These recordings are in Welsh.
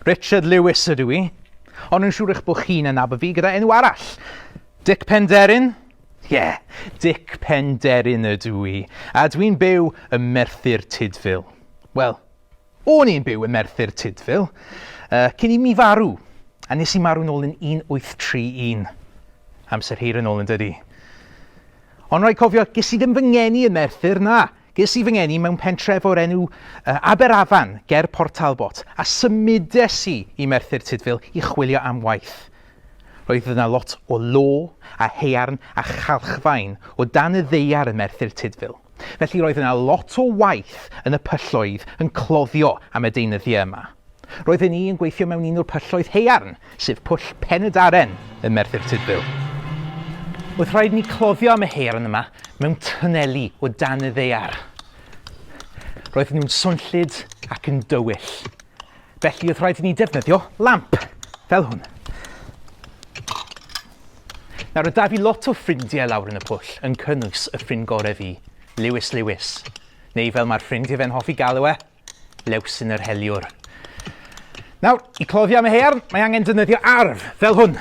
Richard Lewis ydw i, ond yn siŵr eich bod chi'n anabod fi gyda enw arall. Dic Penderyn? Ie, yeah, Dic Penderyn ydw i, a dwi'n byw ym Merthyr Tudful. Wel, o'n i'n byw ym Merthyr Tudful, uh, cyn i mi farw, a nes i marw nôl yn 1831. Amser hir yn ôl yn dydi. Ond rhaid cofio, ges i ddim fy ngeni yn Merthyr, na. Ges i fy ngeni mewn pentref o'r enw uh, Aberafan, ger Port Talbot, a symudes i i Merthyr Tudful i chwilio am waith. Roedd yna lot o lo a haearn a chalchfaen o dan y ddaear yn Merthyr Tudful. Felly roedd yna lot o waith yn y pylloedd yn cloddio am y deunyddiau yma. Roedden ni yn gweithio mewn un o'r pylloedd haearn, sef Pwll Pen-y-Darren ym Merthyr Tudful. Oedd rhaid ni cloddio am y haearn yma mewn twneli o dan y ddaear. Roedden nhw'n swnllyd ac yn dywyll. Felly oedd rhaid i ni defnyddio lamp, fel hwn. Nawr, oedd da fi lot o ffrindiau lawr yn y pwll, yn cynnwys y ffrind gorau fi, Lewis Lewis. Neu fel mae'r ffrindiau fe'n hoffi galw e, Lewsyn yr Heliwr. Nawr, i cloddio am y haearn, mae angen defnyddio arf, fel hwn.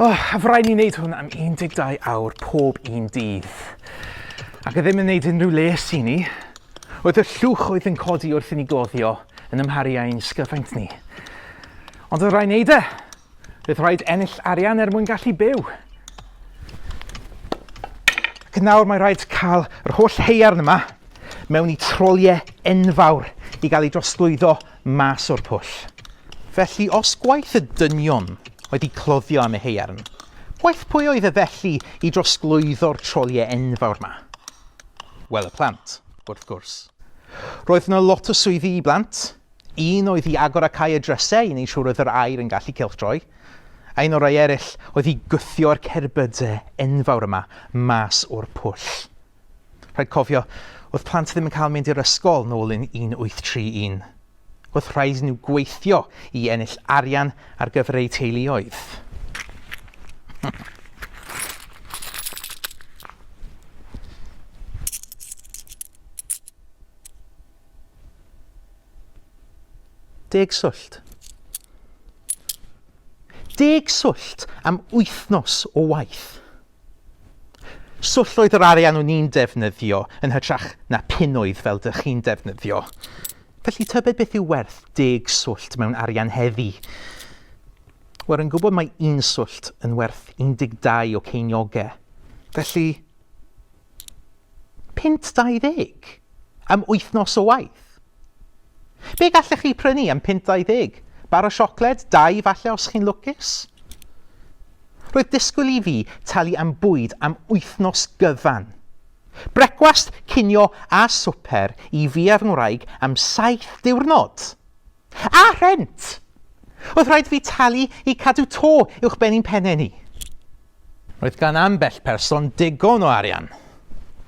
Oh, a fy ni wneud hwn am 12 awr pob un dydd. Ac e ddim yn wneud unrhyw les i ni. Oedd y llwch oedd yn codi wrth i ni gloddio yn ymharu â'n sgyfaint ni. Ond oedd rhaid wneud e. Roedd rhaid ennill arian er mwyn gallu byw. Ac nawr mae rhaid cael yr holl heiarn yma mewn i troliau enfawr i gael ei drosglwyddo mas o'r pwll. Felly, os gwaith y dynion oedd i cloddio am y haearn, gwaith pwy oedd e felly i drosglwyddo'r troliau enfawr 'ma? Wel, y plant, wrth gwrs. Roedd yna lot o swyddi i blant. Un oedd i agor a cau y drysau i wneud siŵr oedd yr aer yn gallu cylchdroi, a un o'r rhai eraill oedd i gwthio'r cerbydau enfawr yma mas o'r pwll. Rhaid cofio, oedd plant ddim yn cael mynd i'r ysgol nôl yn 1831. Oedd rhaid nhw gweithio i ennill arian ar gyfer eu teuluoedd. Deg swllt. Deg swllt am wythnos o waith. Swllt oedd yr arian o'n i'n defnyddio yn hytrach na punnoedd fel dych chi'n defnyddio. Felly tybed beth yw werth deg swllt mewn arian heddi? Wel, rwy'n gwybod mae un swllt yn werth 12 o ceiniogau. Felly, punt 20 am wythnos o waith. Be gallech chi prynu am punt 20? Bar o siocled? Dau falle os chi'n lwcus? Roedd disgwyl i fi talu am bwyd am wythnos gyfan. Brecwast, cinio a swper i fi a fy ngwraig am saith diwrnod. A rhent! Oedd rhaid fi talu i cadw to uwchben ein pennau ni. Roedd gan ambell person digon o arian.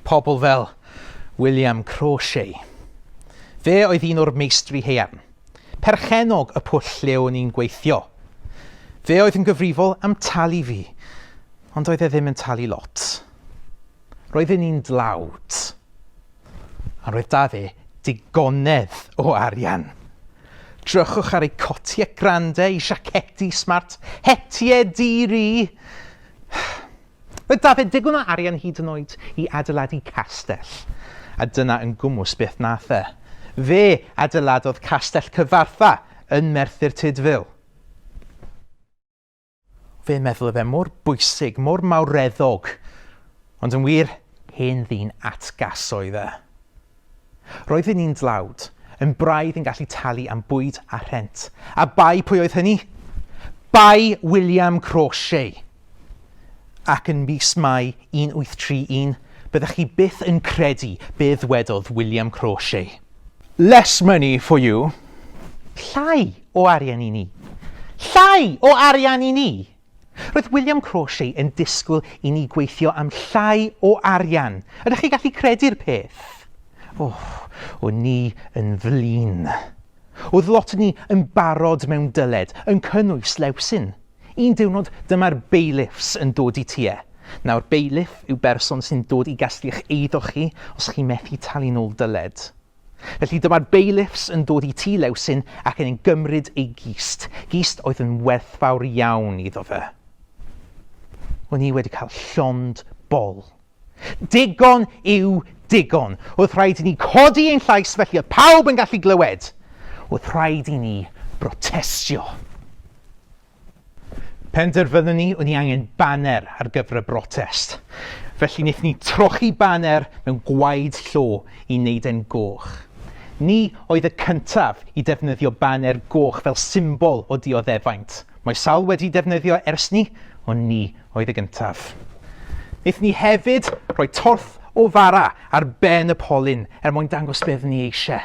Pobl fel William Crawshay. Fe oedd un o'r meistri haearn. Perchennog y pwll lle o'n i'n gweithio. Fe oedd yn gyfrifol am talu fi, ond doedd e ddim yn talu lot. Roedden ni'n dlawd. Ond roedd 'da fe digonedd o arian. Drychwch ar ei cotiau grande, ei siacedi smart, hetiau di-ri. Roedd 'da fe digon o arian hyd yn oed i adeiladu castell. A dyna yn gwmws beth nath e. Fe adeiladodd Castell Cyfarthfa yn Merthyr Tudful. Fe'n meddwl y fe mor bwysig, mor mawreddog. Ond yn wir, hen ddyn atgas oedd e. Roedden ni'n dlawd, yn braidd yn gallu talu am bwyd a rhent. A bai pwy oedd hynny? Bai William Crawshay! Ac yn mis Mai 1831, byddech chi byth yn credu be ddwedodd William Crawshay. Less money for you. Llai o arian i ni. Llai o arian i ni! Roedd William Crawshay yn disgwyl i ni gweithio am llai o arian. Ydych chi gallu credu'r peth? O, o'n ni yn flin. Oedd lot o ni yn barod mewn dyled, yn cynnwys Lewsyn. Un diwrnod dyma'r bailiffs yn dod i tŷ e. Nawr bailiff yw berson sy'n dod i gasglu'ch eiddo chi os chi'n methu talu'n ôl dyled. Felly dyma'r bailiffs yn dod i tŷ Lewsyn ac yn gymryd ei gist, gist oedd yn werthfawr iawn iddo fe. O'n i wedi cael llond bol. Digon yw digon. Oedd rhaid i ni codi ein llais felly oedd pawb yn gallu glywed. Oedd rhaid i ni brotestio. Penderfynon ni o'n ni angen baner ar gyfer y brotest. Felly wnaethon ni trochi baner mewn gwaed llo i wneud e'n goch. Ni oedd y cyntaf i defnyddio baner goch fel symbol o dioddefaint. Mae sawl wedi defnyddio ers ni, ond ni oedd y gyntaf. Wnaethon ni hefyd rhoi torth o fara ar ben y polyn er mwyn dangos beth ni eisiau.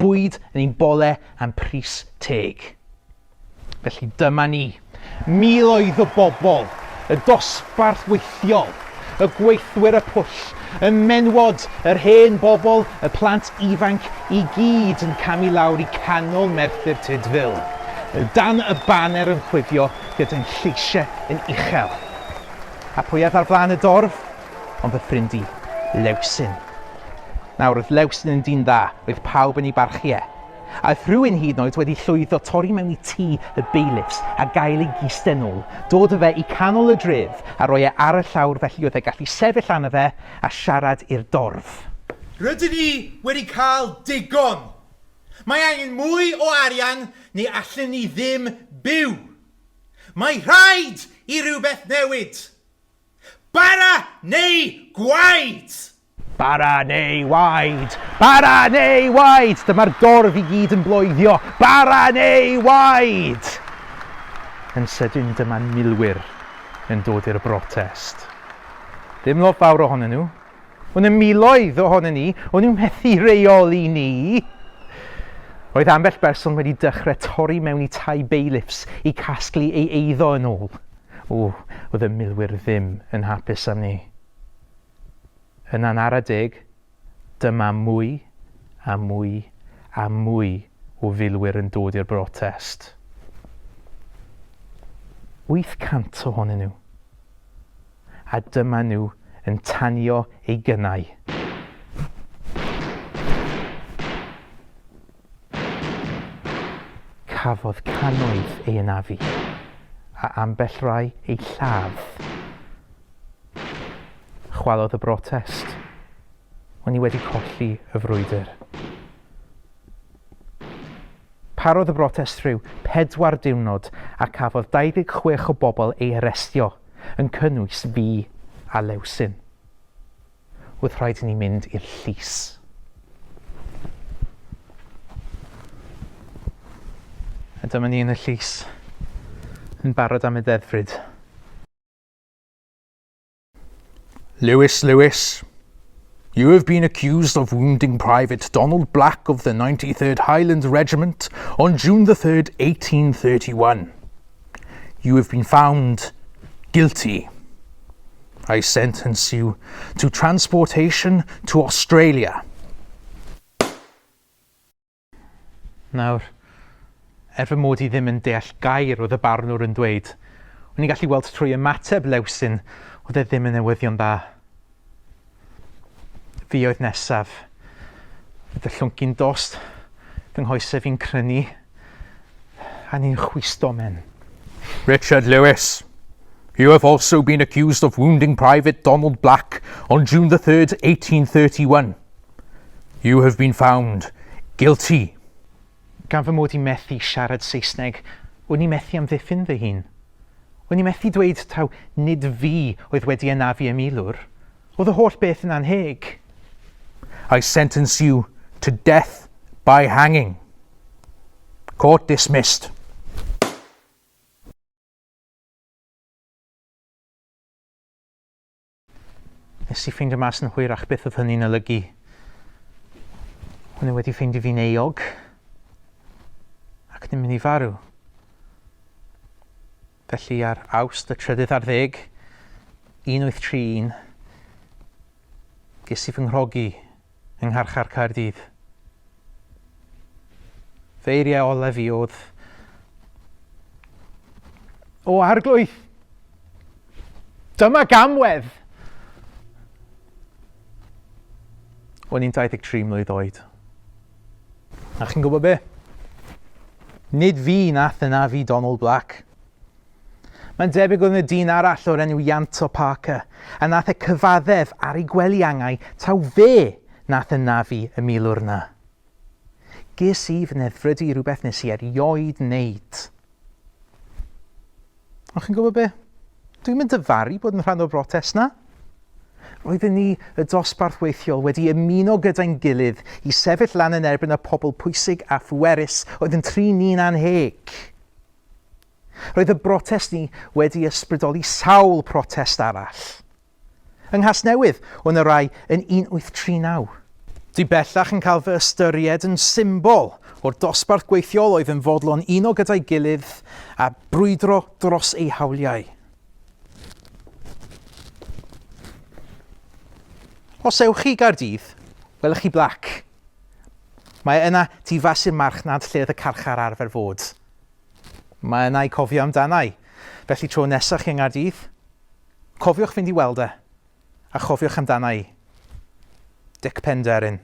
Bwyd yn ein bole am pris teg. Felly dyma ni, miloedd o bobl, y dosbarth weithiol, y gweithwyr y pwll, y menwod, yr hen bobl, y plant ifanc, i gyd yn camu lawr i canol Merthyr Tudful, dan y baner yn chwifio gyda'n lleisiau yn uchel. A pwy oedd ar flaen y dorf? Ond fy ffrind i, Lewsyn. Nawr, oedd Lewsyn yn dyn dda, roedd pawb yn ei barchu e. Aeth rhywun hyd yn oed wedi llwyddo torri mewn i tŷ y bailiffs a gael ei gist e'n ôl, dod â fe i canol y dref a rhoi e ar y llawr felly oedd e gallu sefyll arno fe a siarad i'r dorf. Rydyn ni wedi cael digon! Mae angen mwy o arian neu allen ni ddim byw! Mae rhaid i rywbeth newid! Bara neu gwaed! Bara neu waed! Bara neu waed! Dyma'r dorf i gyd yn bloeddio, Bara neu waed! Yn sydyn dyma milwyr yn dod i'r brotest. Ddim lot fawr ohonyn nhw. O'n y miloedd ohonyn ni, o'n nhw'n methu reoli ni. Roedd ambell berson wedi dechrau torri mewn i tai bailiffs i casglu ei eiddo yn ôl. O, oedd y milwyr ddim yn hapus am ni. Yna'n ara deg, dyma mwy a mwy a mwy o filwyr yn dod i'r brotest. 800 ohonyn nhw. A dyma nhw yn tanio eu gynnau. Cafodd cannoedd ei anafu, a ambell rai eu lladd. Chwalodd y brotest. O'n i wedi colli y frwydr. Parodd y brotest rhyw pedwar diwrnod a cafodd 26 o bobl eu arestio, yn cynnwys fi a Lewsyn. Oedd rhaid i ni mynd i'r llys. A dyma ni yn y llys, yn barod am y ddeddfryd. Lewis Lewis, you have been accused of wounding Private Donald Black of the 93rd Highland Regiment on June the 3rd, 1831. You have been found guilty. I sentence you to transportation to Australia. Nawr, er fy mod i ddim yn deall gair oedd y barnwr yn dweud, o'n i'n gallu weld trwy ymateb Lewsyn oedd e ddim yn newyddion dda. Fi oedd nesaf. Oedd y llwncyn dost, fy nghoesau fi'n crynu, a ni'n chwys domen. Richard Lewis, you have also been accused of wounding Private Donald Black on June the 3rd, 1831. You have been found guilty. Gan fy mod i'n methu siarad Saesneg, o'n i'n methu amddiffyn fy hun. O'n i'n methu dweud taw nid fi oedd wedi anafu y milwr. Oedd y holl beth yn annheg. I sentence you to death by hanging. Court dismissed. Nes i ffeindio mas yn hwyrach beth oedd hynny'n olygu. O'n i wedi ffeindio fi'n euog ac yn mynd i farw. Felly ar Awst y trydydd ar ddeg, 1831, ges i fy nghrogi yng Ngharchar Caerdydd. Fy eiriau olaf fi oedd... O arglwydd! Dyma gamwedd! O'n i'n 23 mlwydd oed. A chi'n gwybod be? Nid fi nath anafu Donald Black. Mae'n debyg oedd yna dyn arall o'r enw Ianto Parker, a nath e cyfaddef ar ei gwely angau taw fe nath anafu y milwr 'na. Ges i fy neddfrydu i rhywbeth nes i erioed wneud. Ond chi'n gwybod be? Dwi'm yn dyfaru bod yn rhan o'r brotest 'na. Roedden ni, y dosbarth weithiol, wedi ymuno gyda'n gilydd i sefyll lan yn erbyn y pobl pwysig a phwerus oedd yn trin ni'n annheg. Roedd y brotest ni wedi ysbrydoli sawl protest arall. Yng Nghasnewydd, o 'na rai yn 1839. Dwi bellach yn cael fy ystyried yn symbol o'r dosbarth gweithiol oedd yn fodlon uno gyda'i gilydd a brwydro dros eu hawliau. Os ewch chi i Gaerdydd, welwch chi blac. Mae yna tu fas i'r marchnad lle oedd y carchar arfer fod. Mae yna i cofio amdanai. Felly tro nesaf chi yng Nghaerdydd, cofiwch fynd i weld e, a chofiwch amdana i. Dic Penderyn.